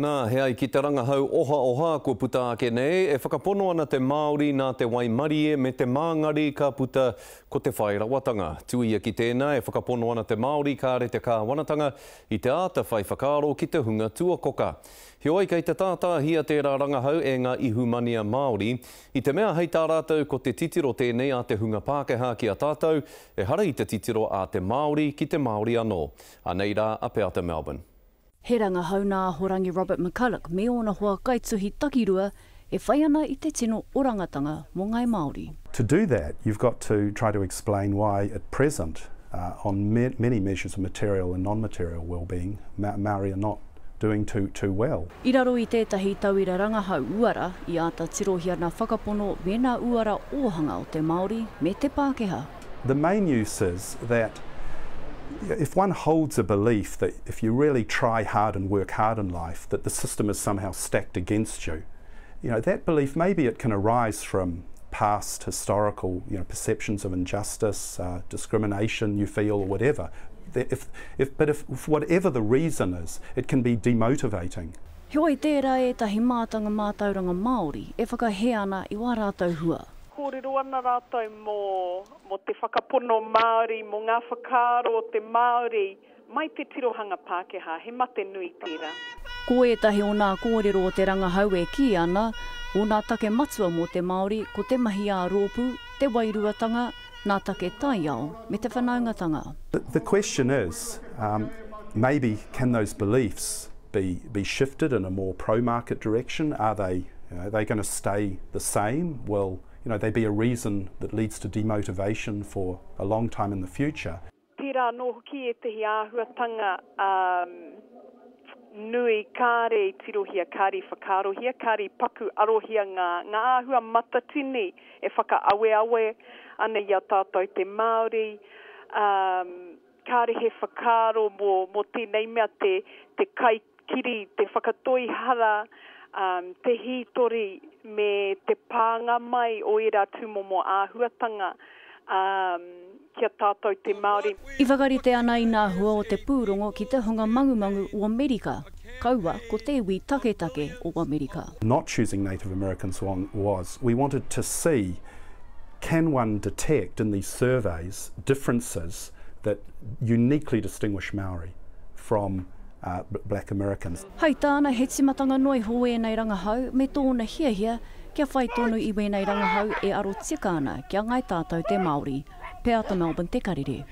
Nā, he ai ki te rangahau ohaoha kua puta ake nei, e whakapono ana te Māori nā te waimarie me te māngari ka puta ko te whai rawatanga. Tuia ki tēnā, e whakapono ana te Māori kāre te kāwanatanga i te āta whai whakaaro ki te hunga tuakoka. Heoi, kei te tātāhia tērā rangahau e ngā ihumanea Māori, i te mea hei tā rātou ko te titiro tēnei a te hunga Pākehā ki a tātou, ehara i te titiro a te Māori ki te Māori anō. Anei rā a Peata Melbourne. He rangahau nā Ahorangi Robert McCulloch me ōna hoa kaituhi takirua e whai ana i te tino orangatanga mō Ngāi Māori. To do that, you've got to try to explain why at present, on many measures of material and non-material well-being, Māori are not doing too, too well. I raro i tētahi tauira rangahau uara, i āta tirohia ngā whakapono me ngā uara ōhanga o te Māori me te Pākehā. The main use is that if one holds a belief that if you really try hard and work hard in life, that the system is somehow stacked against you, you know, that belief, maybe it can arise from past historical you know, perceptions of injustice, uh, discrimination you feel or whatever. If, if, but if, if whatever the reason is, it can be demotivating. Heoi tērā ētahi mātanga mātauranga Māori e whakahē ana i wā rātou hua. Kōrero ana rātou mō, mō te whakapono Māori, mō ngā whakaaro o te Māori, mai te tirohanga Pākehā, he mate nui tērā. Ko ētahi o nā kōrero o te rangahau e kī ana, o nā take matua mō te Māori ko te mahi ā-rōpū, te wairuatanga, nā take taiao me te whanaungatanga. The question is, um, maybe can those beliefs be, be shifted in a more pro-market direction? Are they, you know, are they going to stay the same? Will you know, they be a reason that leads to demotivation for a long time in the future? Tērā anō hoki ētahi āhuatanga nui kāre i tirohia, kāre i whakaarohia, kāre i paku arohia ngā, ngā āhua matatini e whakaaweawe ana i a tātou te Māori, kāre he whakaaro mō, mō tēnei mea te, te kai kiri, te whakatoihara, te hītori me te pānga mai o ērā tūmomo āhuatanga ki a tātou te Māori. I whakarite ana i nā hua o te pūrongo ki te hunga mangumangu o Amerika, kaua ko te iwi taketake o Amerika. Not choosing Native Americans was, we wanted to see can one detect in these surveys differences that uniquely distinguish Maori from uh, black Americans. Hei tāna he timatanga noa iho wēnei rangahau me tōna hiahia kia whai tonu i wēnei rangahau e aro tika ana kia ngai tātou te Māori. Peata Melbourne Te Karere.